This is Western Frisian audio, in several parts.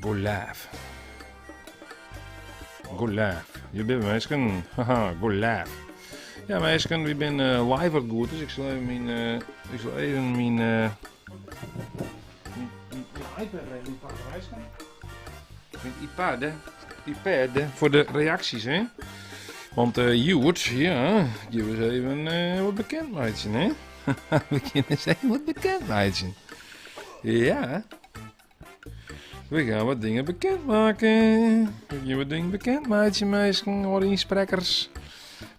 Go live. Go live. Hjir binne we minsken. Haha, go live. Ja minsken, wy binne live as it goed is. Ik sil even myn, ik sil even myn, myn, myn iPad even pakke minsken. Myn iPad, iPad foar de reaksjes hè. Want hjoed, ja, gean we ris even wat bekend meitsjen hè. We gean ris even wat bekend meitsjen. Ja. We gaan wat dingen bekend maken. We gaan wat dingen bekend meitsjen, minsken, oare ynsprekkers.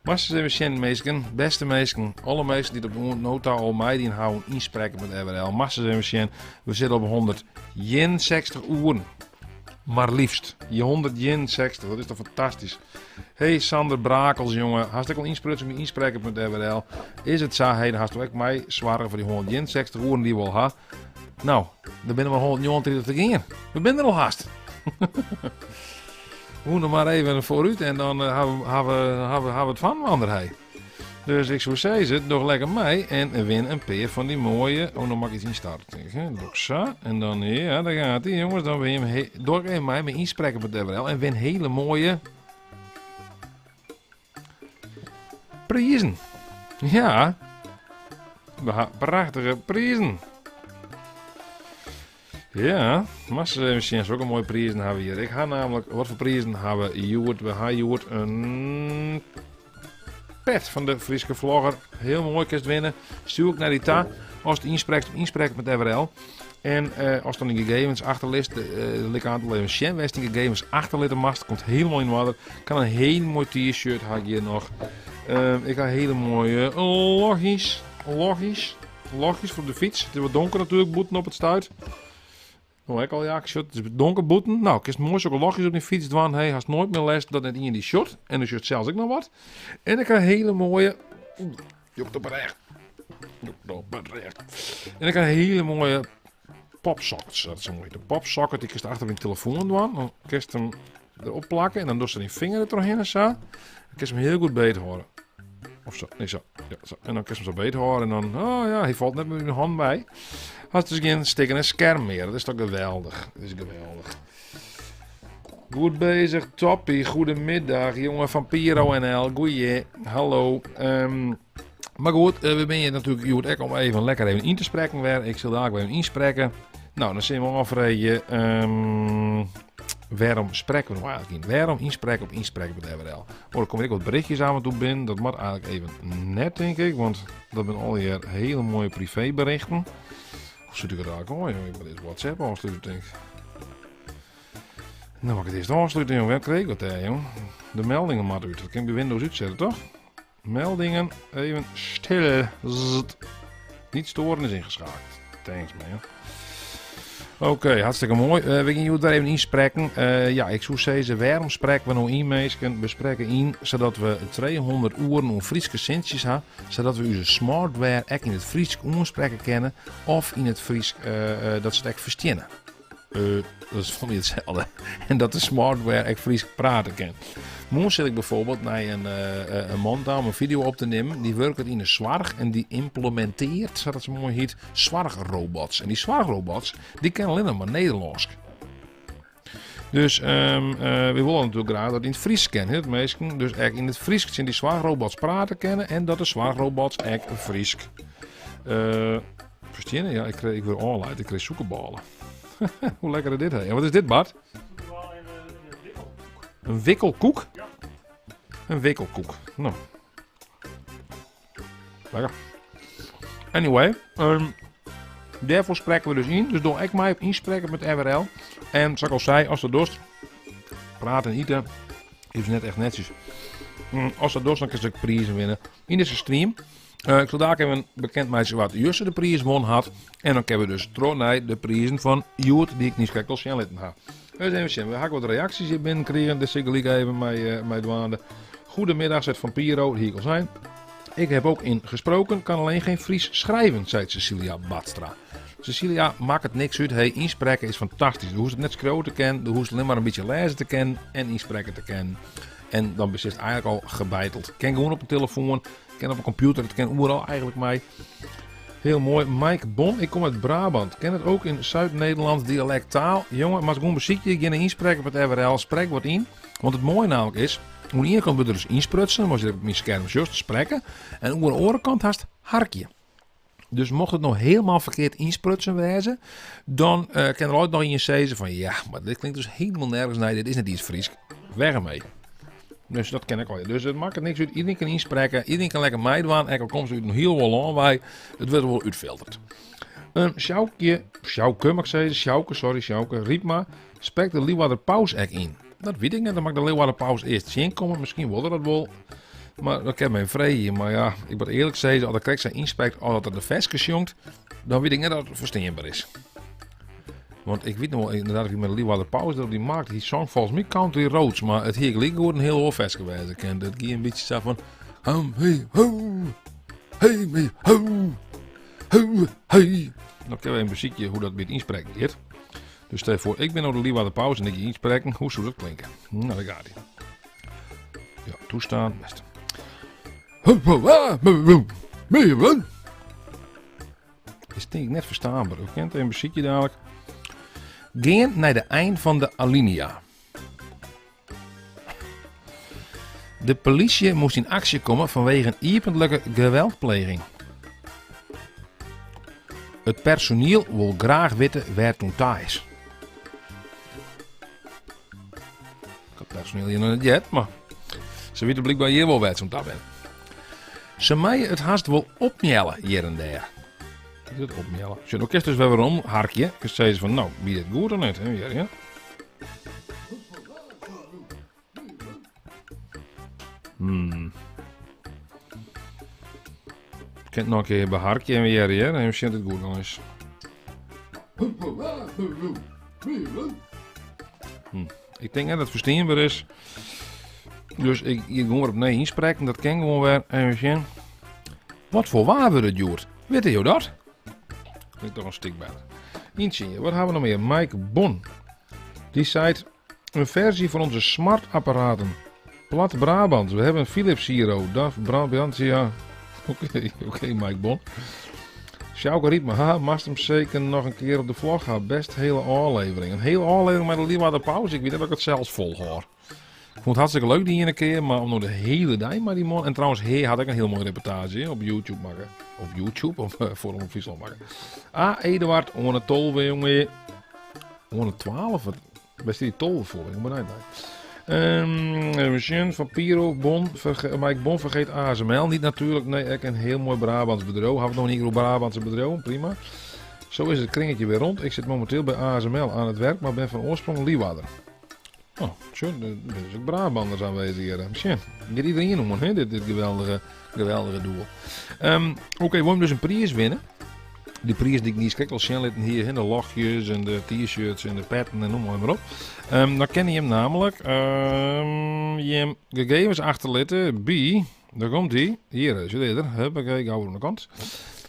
Moatst ris even sjen, minsken, bêste minsken, alle minsken dy't op no ta al meidien ha oan ynsprekken met RWL. Moatst ris even sjen, we sitte op 161 oeren. Mar liefst, je 161, dat is toch fantastysk. Hey Sander Brakels, jonge, hast ek al ynsprutsen by ynsprekken met RWL? Is it sa, hey, dan hast ek mei soarge foar dy 161 oeren dy't we al ha. No, der binne mar 139 te gean. We binne der al hast. We hoege mar even foarút en dan eh, ha we, ha we, ha we, ha we it fan wanderhei. Dus ik soe sizze, doch lekker mei en win in pear fan dy moaie... Oh, no moat ik iets ynstarten, tink ik. Hè? Doch ik sa. En dan, ja, daar gaat ie, jongens. Dan win je hem doch even mei met ynsprekken op het RWL en win hele mooie prizen. Ja, we ha prachtige prizen. Ja, moatst ris even sjen, sokke moaie prizen ha we hjir. Ik ha namelijk, wat foar prizen ha we hjoed? We ha hjoed in pet fan de Fryske Vlogger. Hiel moai, kinst winne. Stjoer ik nei dy ta. Ast ynsprekst op ynsprek met RWL. En eh, ast dan dyn gegevens achterlitst, uh, lit ik aantal even sjen wêr'tst dyn gegevens achterlitte moatst. Komt hielendal yn oarder. Kan in hiel moai t-shirt ha ik hjir noch. Uh, ik ha hiele moaie loggies. Loggies. Loggies foar de fyts. It is wat donker natuerlik bûten op it stuit. No ek al ja, ik sjoch, it is donker bûten. No, kinst moai sokke loggies op dyn fyts dwaan. Hey, hast noait mear lêst dat net ien dy sjocht. En do sjochst sels ek noch wat. En ik ha hiele moaie... Oeh, jokt op 'e rêch. Jokt op 'e rêch. En ik ha hiele moaie popsockets. Dat is moai. De popsocket, dy kinst achter dyn telefoan dwaan. Dan kinst him derop plakke en dan dochst dyn finger der trochhinne sa. Dan kinst him hiel goed beethâlde. Of sa, nee sa. Ja, sa. En dan kinst him sa beethâlde en dan, oh ja, hy falt net mear yn de hannen by. Hast dus gjin stikkene skerm mear. Dat is toch geweldich. Dat is geweldich. Goed bezig, Toppie. Goedemiddag, jongen van Piro NL. Goeie, hallo. Um, mar goed, eh, we binne hjir natuerlik hjoed ek om even lekker even yn te sprekken wer. Ik sil daar even ynsprekke. No, dan sille we ôffreegje. Um, wêrom sprekke we no eigentlik yn? Wêrom ynsprekke op ynsprekken by RWL? Oh, der komme ek wat berichtjes af en toe binnen. Dat moat eigentlik even net, tink ik. Want dat binne allegear hiele moaie privéberichten. Hoe slút ik it eigentlik ôf, jongen? Ik moat earst WhatsApp ôfslute, tink ik. No moat ik it earst ôfslute, jongen. Wêr krij ik wat dêr, jong? De meldingen moatte út. Dat kin ik by Windows útsette, toch? Meldingen, even stil. Zzzt. Niet storen is ingeschakeld. Thanks, man. Oké, hartstikke moai. Uh, we gean hjoed wer even ynsprekken. Uh, ja, ik soe sizze, wêrom sprekke we no yn, minsken? We sprekke yn sadat we 300 oeren oan Fryske sintsjes ha, sadat we ús smartware ek yn it Frysk oansprekke kinne of yn it Frysk uh, dat se it ek fersteane. Uh, dat is foar my itselde. En dat de smartware ek Frysk prate kin. Moarn sil ik bijvoorbeeld nei in, uh, in man ta om in video op te nimmen. Dy wurket yn de soarch en dy ymplementearret, sa't dat sa moai hjit, soarchrobots. En dy soarchrobots, dy kinne allinnich mar Nederlânsk. Dus um, uh, we wolle natuerlik graach dat yn it Frysk kin, dat minsken dus ek yn it Frysk tsjin dy soarchrobots prate kinne en dat de soarchrobots ek Frysk uh, fersteane. Ja, ik, ik wurd ôflaat, ik krij sûkerbôle. Hoe lekker is dit? Hè? En wat is dit, Bart? Een wikkelkoek? Ja. Een wikkelkoek. No. Lekker. Anyway, um, dêrfoar sprekke we dus yn. Dus doch ek mei op ynsprekken met RWL. En sa't ik al sei, ast dat dochst, prate en ite is net echt netsjes. Mm, ast dat dochst, dan kinst ek prizen winne yn dizze stream. Uh, ik sil dalik even bekend meitsje wa't juster de priis wûn hat. En dan kinne we dus troch nei de prizen fan hjoed, dy't ik niiskrekt al sjen litten ha. Dus even sjen, we ha wat reaksjes hjir binnen krigen, dus ik gelyk even mei, uh, mei dwaande. Goedemiddag, seit Van Piro, hie ik al sein. Ik heb ook ingesproken, kan alleen geen Fries schrijven, seit Cecilia Badstra. Cecilia, makket niks út. Hey, ynsprekke is fantastysk. Do hoechst it net skriuwe te kinnen, do hoechst allinnich mar in bytsje lêze te kinnen en ynsprekke te kinnen. En dan bist eigentlik al gebeiteld. Kin gewoan op in telefoan, kin op in kompjûter, it kin oeral eigentlik mei. Heel mooi. Mike Bon, ik kom uit Brabant. Ken het ook in Zuid-Nederlands dialectaal. Jongen, maar gewoon beziekje, geen inspreken op het FRL. Sprek wat in. Want het mooie namelijk is, oan de ene kant wordt er dus insprutsen, want je op mijn scherm juist spreken. En oan de andere kant hast harkje. Dus mocht het nou helemaal verkeerd insprutsen wezen, dan kan er ooit nog in zeggen van ja, maar dit klinkt dus helemaal nergens naar, dit is net iets Fries. Weg ermee. Dus dat ken ik al. Dus het maakt niks uit. Iedereen kan inspreken, iedereen kan lekker meedoen. En al komt ze uit een heel wel wij, het wordt wel uitfilterd. Sjoukje, Sjouke mag ik zeggen, Sjouke, sorry Sjouke, Riepma, spreekt de Leeuwarder Paus ek in. Dat weet ik net, dan mag de Leeuwarder Paus eerst zien komen. Misschien wordt dat wel. Maar dat kan mijn vrede. Maar ja, ik moet eerlijk zeggen, als ik krijg zijn inspreekt, al dat er de versjes jongt, dan weet ik net dat het verstaanbaar is. Want ik weet nog wel inderdaad, ik met de Leeuwarder Paus dat die maakt, die song volgens mij Country Roads, maar het hier gelijk een heel hoor vers geweest. Ik ken dat ging een beetje zo van, hum, hey, ho, hey, hey, ho, ho, hey. Dan kunnen we een muziekje hoe dat met inspreken gaat. Dus stel je voor, ik ben nou de Leeuwarder Paus en ik inspreken, hoe zou dat klinken? Nou, daar gaat hij. Ja, toestaan, best. Is denk ik net verstaanbaar. U kent een muziekje dadelijk. Gaan naar de eind van de alinea. De politie moest in actie komen vanwege een iepentlijke geweldpleging. Het personeel wil graag weten waar toen thuis is. Ik had personeel hier nog niet jet, maar ze weten blijkbaar hier wel waar ze daar ben. Ze mij het haast wel opmjellen hier en daar. Is het opmjellen? Ze ook eerst dus weer waarom harkje. Dus zei ze van, nou, wie het goed of niet? Hè? Ja, ja. Ik kan het nog een keer beharkje en weer, ja, en misschien het goed nog eens. Ik denk dat het verstaanbaar is. Dus ik ga gewoon op nee inspreken, dat kan gewoon weer. Even zien. Wat voor waar wordt het, Joert? Weet je dat? Klinkt toch een stuk beter. Eentje, wat hebben we nog meer? Mike Bon. Die zei, een versie van onze smartapparaten. Plat Brabant. We hebben een Philips hier. DAF Brabant, ja. Oké, oké, Mike Bon. Sjouke Riepma, ha, mast hem zeker nog een keer op de vlog gaan. Best hele aflevering. Een hele aflevering met een Leeuwarder pauze. Ik weet niet of ik het zelfs volhoud. Ik vond het hartstikke leuk die ene keer, maar om nog de hele dag maar die man. En trouwens, hij had ook een heel mooie reportage hè, op YouTube maken. Op YouTube, of voor een Friesland maken. Ah, Eduard, onder de tolve, jongen. Onder de 12, wat best die tolve voor, ik ben benieuwd. Even zien, van Piro, Bon, maar ik Bon vergeet ASML niet natuurlijk. Nee, ik een heel mooi Brabants bedrijf. Hebben we nog niet een Brabantse bedrijf, prima. Zo is het kringetje weer rond. Ik zit momenteel bij ASML aan het werk, maar ben van oorsprong Leeuwarder. Oh, tjoe, er is ook Brabanders aanwezig hier. Misschien. Gaat iedereen noemen, hè? Dit geweldige doel. Oké, we willen dus een prijs winnen. Die prijs die ik niet schrik al zien laten hier, hè, de logjes en de t-shirts en de petten en noem maar op. Dan ken je hem namelijk. Je hem gegevens achterlaten bij, daar komt hij. Hier is het eerder. Huppakee, gauw aan de kant.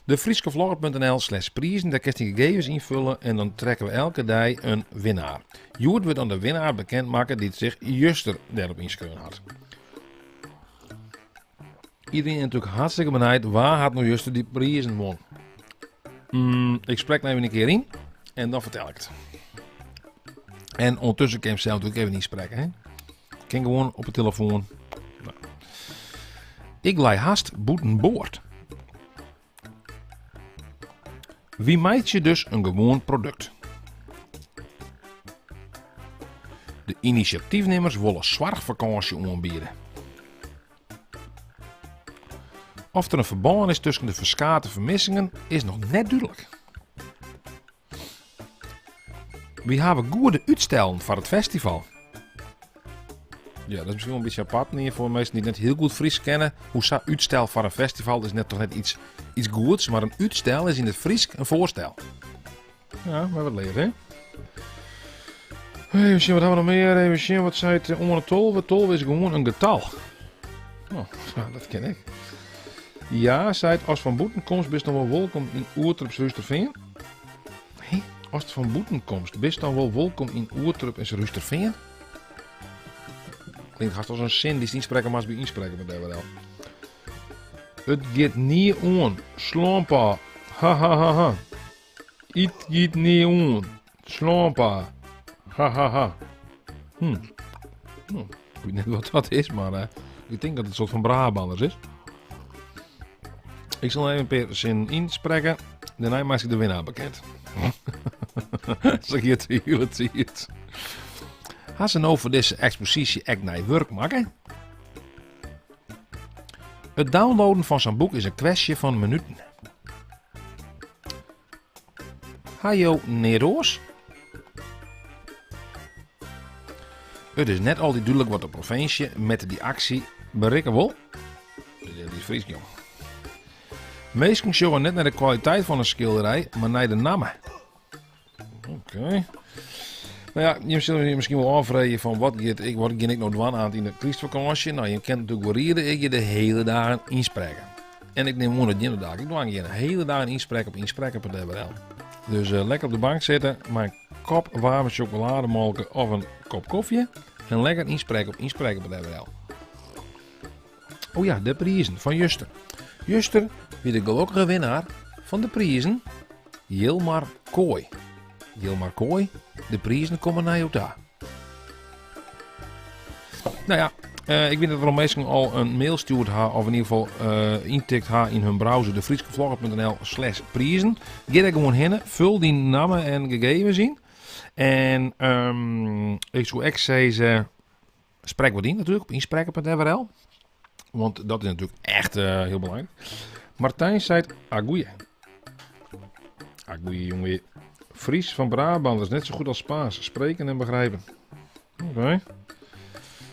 De frieskevlogger punt N L slash prijzen, daar kun je gegevens invullen en dan trekken we elke dag een winnaar. Joert wordt dan de winnaar bekendmaken die zich juster daarop ingeschreven had. Iedereen is natuurlijk hartstikke benieuwd waar had nou juster die prijzen won. Ik spreek nou even een keer in en dan vertel ik het. En ondertussen kan je hem zelf natuurlijk even niet spreken. Hè? Ik kan gewoon op de telefoon. Nou. Ik lei haast boetenboord. Wie maakt je dus een gewoon product? De initiatiefnemers willen zorgvakantie aanbieden. Of er een verband is tussen de verschate vermissingen is nog net duidelijk. We hebben goede uitstellen voor het festival. Ja, dat is misschien wel een beetje apart niet voor mensen die net heel goed Fries kennen. Hoe zou uitstel voor een festival is net toch net iets goeds, maar een uitstel is in het Fries een voorstel. Ja, maar wat leren, hè? Even zien, wat hebben we nog meer? Even zien, wat zei het onder de tolve? Tolve is gewoon een getal. Oh, ja, dat ken ik. Ja, zei het, als van boeten komst, bist dan wel welkom in Oerterp Roosterveen? Hé, als het van boeten komst, bist dan wel welkom in Oerterp en Roosterveen? Klinkt haast als een zin die inspreken, maar bij inspreken met wel. Het gaat niet on. Slompa. Ha ha ha ha. It giet nea oan. Slânpa. Ha ha ha. Hm. Hm. Ik weet net wat dat is, mar eh, ik tink dat it in soart fan Brabanners is. Ik sil even in pear sinnen ynsprekke. Dêrnei meitsje ik de winnaar bekend. Sa giet de hiele tiid. Ha se no foar dizze eksposysje ek nij wurk makke? It downloaden fan sa'n boek is in kwestje fan minuten. Ha jo neat oars? It is net altyd dúdlik wat de provinsje met dy aksje berikke wol. Dit is Frysk, jong. Minsken sjogge net nei de kwaliteit fan in skilderij, mar nei de namme. Oké. No ja, jim sille je miskien wol ôffreegje fan wat giet ik, wat gean ik no dwaan aan yn de krystfakânsje? No, jim kinne natuerlik wol riede, ik gean de hiele dagen ynsprekken. En ik nim oan dat jim dat ek dwaan geane. Hiele dagen ynsprekke op ynsprekken.nl. Dus eh, lekker op de bank sitte mei een kop waarme chocolademelk of in kop kofje en lekker ynsprekke op ynsprekken.nl. Oh ja, de prizen fan juster. Juster wie de gelokkige winnaar fan de prizen Jilmar Kooi. Jilmar Kooi, de prizen komme nei jo ta. No ja, eh, ik wit dat der al minsken al in mail stjoerd ha, of yn ieder gefal eh, yntikt ha yn hun browser de fryskevlogger.nl slash prizen. Gean dêr gewoan hinne, ful dyn namme en gegevens yn. En ehm, ik soe ek sizze, Sprek wat yn natuerlik op ynsprekken.nl. Want dat is natuerlik echt eh, hiel belangryk. Martijn seit agoeie. Agoeie, jonge. Fries van Brabant is net zo goed als Spaans. Spreken en begrijpen. Oké.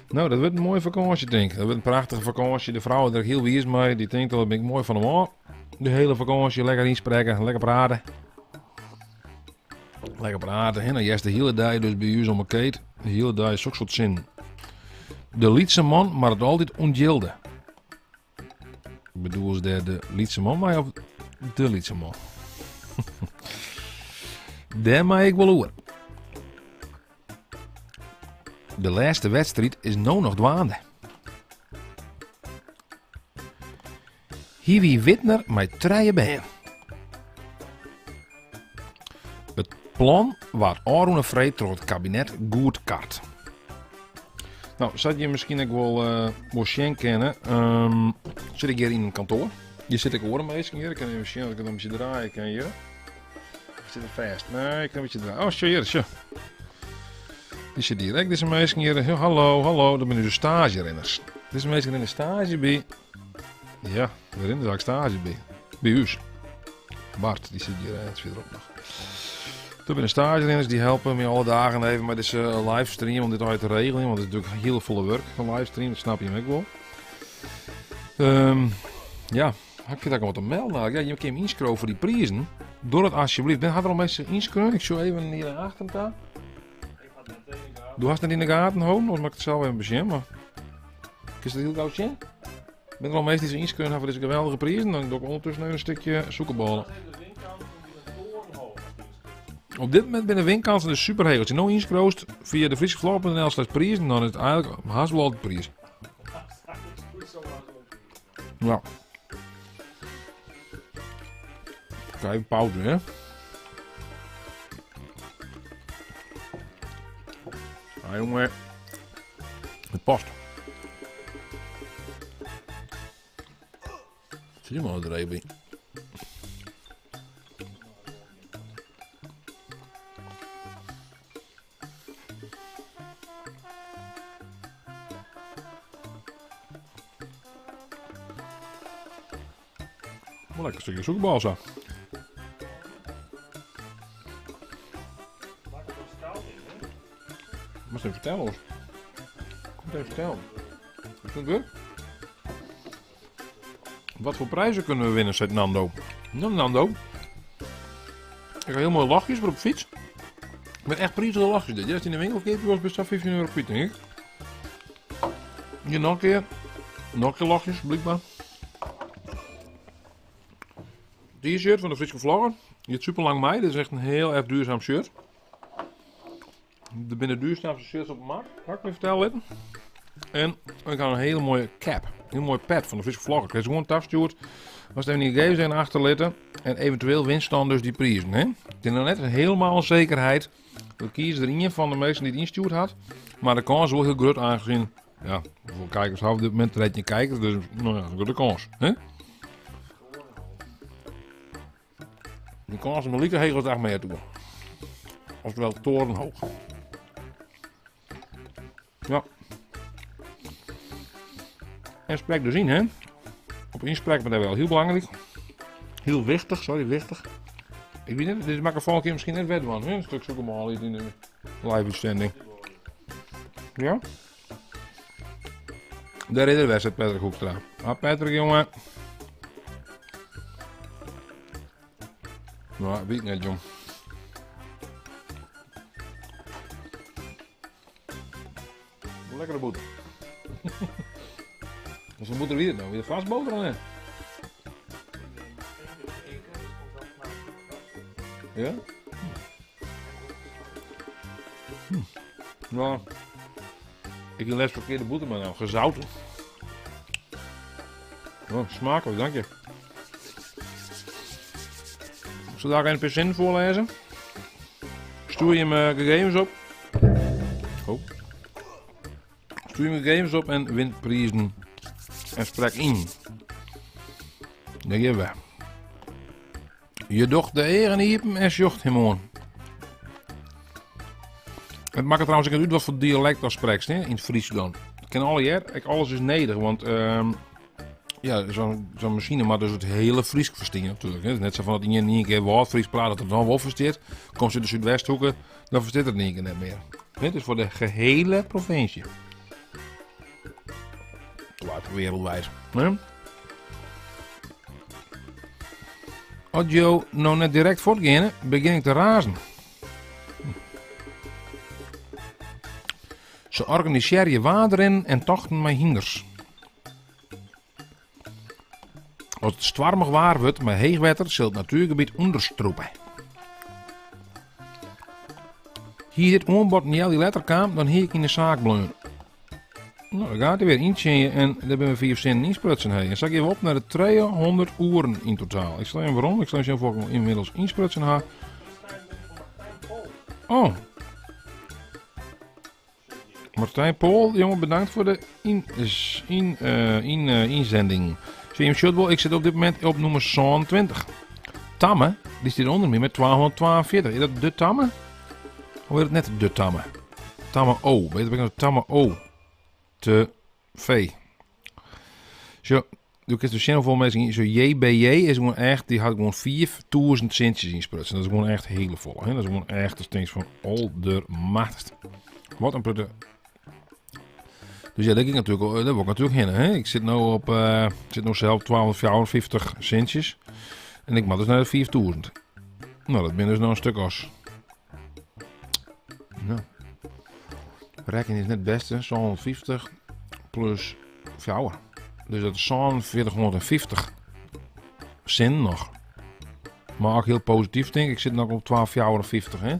No, dat wurdt in moaie fakânsje, tink ik. Dat wurdt in prachtige fakânsje. De frou is der hiel wiis mei. Dy tinkt al, dat bin ik moai fan him ôf. De hiele fakânsje lekker ynsprekke, lekker prate. Lekker prate, hè? Dan hearst de hiele dei dus by ús om 'e keet. De hiele dei sok soart sinnen. De lytse man moat it altyd ûntjilde. Bedoel se dêr de lytse man mei of de lytse man? Dêr mei ik wol oer. De lêste wedstriid is no noch dwaande. Hy wie widner mei trije bern. It plan waard ôfrûne freed troch it kabinet goedkard. No, sa't je miskien ek wol, uh, wol sjen kinne, um, sit ik hjir yn in kantoar. Hjir sitte ek oare minsken hjir. Ik kin even sjen of ik it in bytsje draaie kin hjir. Sit er fêst? Nee, ik kin in bytsje draaie. Oh, sjoch hjir, sjoch. Dy sit hjir ek, dizze minsken hjir. Hallo, hallo, dat binne ús staazjerinners. Dizze minsken rinne staazje by. Ja, we rinne der staazje by. By ús. Bart, dy sit hjir ergens fierderop noch. Dat binne staazjerinners, dy helpe my alle dagen even mei dizze livestream om dit allegear te regeljen. Want it is natuerlik hiele folle wurk fan livestream, dat snap je ek wol. Um, ja, ik fyn dat wat te melden. Ja, je kinne ynskriuwe foar dy prizen. Doch dat alsjeblieft. Ben, ha der al minsken ynskreaun? Ik sjoch even hjir nei achteren ta. Do hast net yn de gaten holden, of moat ik it sels even besjen? Mar kinst it hiel gau sjen? Binne der al minsken dy't sich ynskreaun ha foar dizze geweldige prizen? Dan doch ik ûndertusken even in stikje sûkerbôle. Op dit momint binne de winkansen dus super heech. As je no ynskriuwst fia de fryskevlogger.nl slash prizen, dan is it eigentlik hast wol altyd priis. Ja. Even pauze, hè? Ja, jongen. Het past. Zie je maar er even bij. Wel lekker stukje sûkerbôle sa. Moatst even fertelle, oars. Kom even fertellen. Is dat wurk? Wat voor prijzen kunnen we winnen, zei Nando. Nou, Nando. Ik heb hiel moaie lachjes foar op de fyts. Met echt prizige lachjes dit. As yn de winkel keapje was bist 15 euro kwyt, denk ik. Hier noch in kear. Noch in kear lachjes, blykber. T-shirt fan de Fryske Vlogger. Giet super lang mei. Dit is echt in hiel erch duurzaam shirt. Der binne de duurzaamste shirts op de markt. Ha ik my fertelle litten. En ik ha in hiele moaie cap. In hiel moai pet fan de Fryske Vlogger. Krijst gewoan tastjoerd. Moatst even dyn gegevens even achterlitte. En eventueel winst dan dus dy prizen. Hè? It is noch net helemaal in sekerheid. We kieze der ien fan de minsken dy't ynstjoerd hat. Mar de kâns is wol hiel grut aangezien... Ja, hoeveel kijkers ha we op dit momint? 13 kijkers, dus no ja, een grutte kâns. Hè? De kâns is mar like heech as de Achmeatoer. Oftewel torenhoog. Ja. En sprek dus yn, hè? Op ynsprek, mar dat wel hiel belangryk. Hiel wichtich, sorry, wichtich. Ik wit net, dit makke folgjende kear miskien net wer dwaan, hè? In stik sûkerbôle yn de live-útstending. Ja? Dêr is er wer, seit Patrick Hoekstra. Ah, Patrick, jonge. Nou, weet ik net, jong. Lekkere bûter. Wat foar bûter wie it no? Wie it farskbûter of net? Ja? Hm. Nou, ik hie lêst ferkearde bûter mar nou, gezouten. Oh, smakelijk, dank je. Sil ik even in pear sinnen foarlêze? Stjoer jim gegevens op. Oh. Stjoer jim gegevens op en win prizen. En sprek yn. Dêr gean we. Je docht de eagen iepen en sjocht him oan. It makket trouwens ek net út wat foar dialekt datst sprekst, hè, yn it Frysk dan. It kin allegear, ek alles is nedich, want ehm, ja, zo'n zo'n masine moat dus it hiele Frysk ferstean natuerlik. Hè. It is net sa fan dat ien ien kear Wâldfrysk praat dat er dan wol ferstiet. Komt se út de Súdwesthoeke, dan ferstiet er it yn ien kear net mear. Dit is foar de gehele provinsje. Waard wereldwijd. Hè? As jo no net direkt fuortgeane, begjin ik te razen. Se organisearje waadrinnen en tochten mei hynders. As it stoarmich waar wurdt mei heech wetter, sil it natuergebiet ûnderstrûpe. Hie dit oanbod in healjier letter kaam, dan hie ik yn de saak bleaun. No, dêr gaat hy wer yntsjinje en dêr binne we 5 sinnen ynsprutsen. Hey. En sa gean we op nei de 300 oeren yn totaal. Ik stel even werom, ik stel even sjen hoefolle ik ynmiddels ynsprutsen ha. Oh. Martijn Pool, jongen, bedankt foar de yn, yn, uh, yn, uh, ynzending. Zie je hem wel, ik sit op dit momint op nûmer 27. Tamme, dy stiet ûnder my mei 242. Is dat de Tamme? Of is it net de Tamme? Tamme O, weet ik Tamme O. Te V. Zo, do kinst dus sjen hoefolle minsken Zo JBJ is gewoan echt, dy hat gewoan 5000 sintsjes ynsprutsen. Dat is gewoan echt hiele folle. Hè? Dat is gewoan echt, dat tinkst fan aldermachtichst. Wat in protte. Dus ja, dêr gean ik natuerlik, dêr wol ik natuerlik hinne. Hè? Ik sit no op, uh, sit no sels 254 sintsjes. En ik moat dus nei de 5000. No, dat binne dus no in stik as. No. Rekkenjen is net it bêste. 750 plus 4. Dus dat is 4750 sinnen noch. Mar ek hiel posityf tink ik sit noch op 254 hè.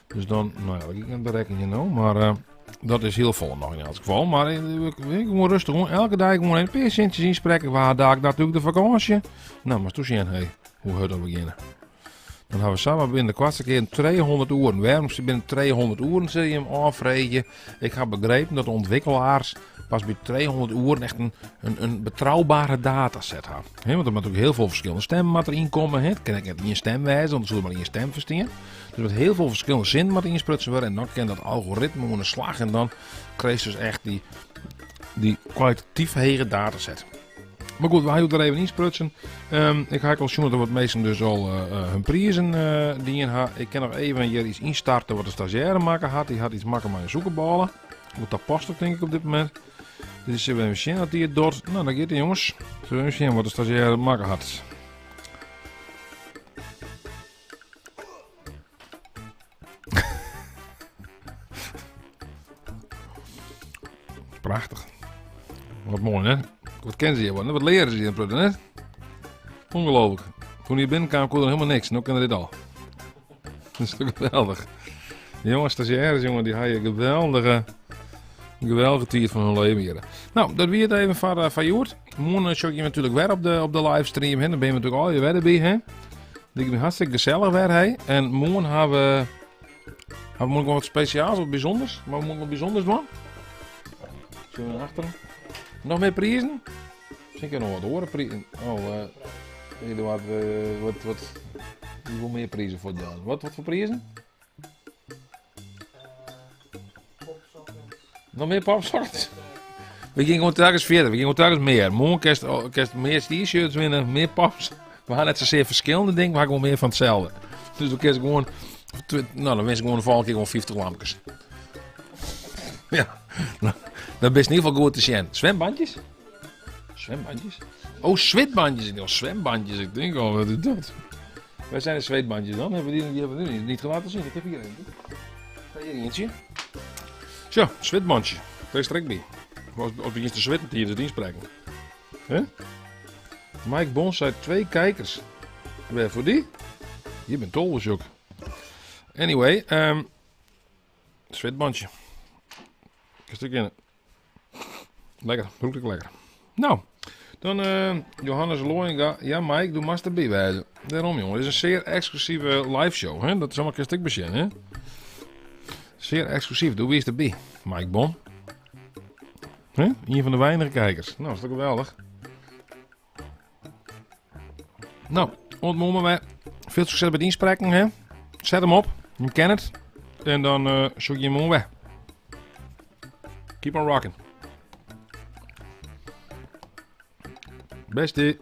Dus dan, no ja, dat gean ik net berekkenjen no, mar uh, dat is hiel folle noch yn elts gefal. Mar ik, ik, ik gewoan rêstich oan, elke dei gewoan in pear sintsjes ynsprekke. We ha dalik natuerlik de fakânsje. No, moatsto sjen, hey, hoe hurd dat we geane. Dan ha we samar binnen de koartste kearen 300 oeren. Wêrom binnen 300 oeren, sil je him ôffreegje. Ik ha begrepen dat de ûntwikkelaars pas by 300 oeren echt in, in, in betroubere dataset ha. He, want der moat ek hiel folle ferskillende stimmen moat der ynkomme. He. It kin ek net ien stim wêze, want dan soe der mar ien stim ferstean. Dus der moat hiel folle ferskillende sinnen moat ynsprutsen wurde en dan kin dat algoritme oan de slach en dan krijst dus echt dy, dy kwalitatyf hege dataset. Mar goed, we ha der even ynsprutsen. Um, ik ha al sjoen dat der wat minsken dus al uh, hun prizen uh, dien ha. Ik kin noch even hjir iets ynstarte wat de stazjêre makke hat. Dy hat iets makke mei in sûkerbôle. Wat tapaslik tink ik op dit momint. Dus sille we even sjen wat dy it docht. No, dan giet it jonges. Sille we even sjen wat de stazjêre makke hat. Prachtich. Wat moai, hè? Wat kinne se hjir wat? Wat leare se hjir in protte, hè? Ûngelooflik. Doe't ik binnenkaam koe er hielendal niks. No kin er dit al. Dat is toch geweldich. Jonge stazjêres, jonge, dy ha je geweldige. Geweldige tiid fan hun leven hjir. Nou, dat wie it even foar, uh, foar hjoed. Moarn sjoch ik je natuerlik wer op de, op de livestream. Hè. Dan bin je natuerlik al je wer derby. Hè. Liket my hartstikke gesellich wer. Hè. En moarn ha we, ha we moarn wat spesjaals, wat bysûnders. Mar we moeten wat bysûnders dwaan. Zullen we naar achteren? Noch mear prizen? Miskien noch wat oare prizen. Oh, uh, Eduard, uh, wat, wat, dy wol mear prizen foar dwaan. Wat, wat foar prizen? Noch mear popsockets? We gean gewoan telkens fierder, we gean gewoan telkens mear. Moarn kinst, kinst mear t-shirts winne, mear pops. We ha net sasear ferskillende dingen, we ha gewoan mear fan itselde. Dus do kinst gewoan, no dan winst gewoan de folgjende kear gewoan 50 lampkes. Ja, no, dan bist yn ieder gefal goed te sjen. Swembandjes? Zwembandjes? Oh, zweetbandjes. Ik dacht zwembandjes. Ik denk al, wat is dat? Waar zijn de zweetbandjes dan? Hebben we die, die hebben we nu niet laten zien. Ik heb hier eentje. Hier eentje. Zo, zweetbandje. Daar is er bij. Als, als begint te zweten tijdens het inspreken. Huh? Mike Bons zei twee kijkers. Waar voor die? Je bent tol, Jok. Anyway, um, zweetbandje. Een stukje Lekker, rûkt ek lekker. Nou, dan uh, Johannes Looienga. Ja, Mike, do moatst derby wêze. Dêrom, jongen. Dit is in sear eksklusive live show. Hè? Dat is allemaal een stuk besjen, hè? Sear eksklusyf. Do wiest derby, Mike Bon. Hè? Ien fan de weinige kijkers. Nou, is toch geweldich? Nou, oant moarn mar wer. Folle sukses by it ynsprekken, hè? Set him op. Je ken it. En dan uh, sjoch ik je moarn wer. Keep on rocking. Beste.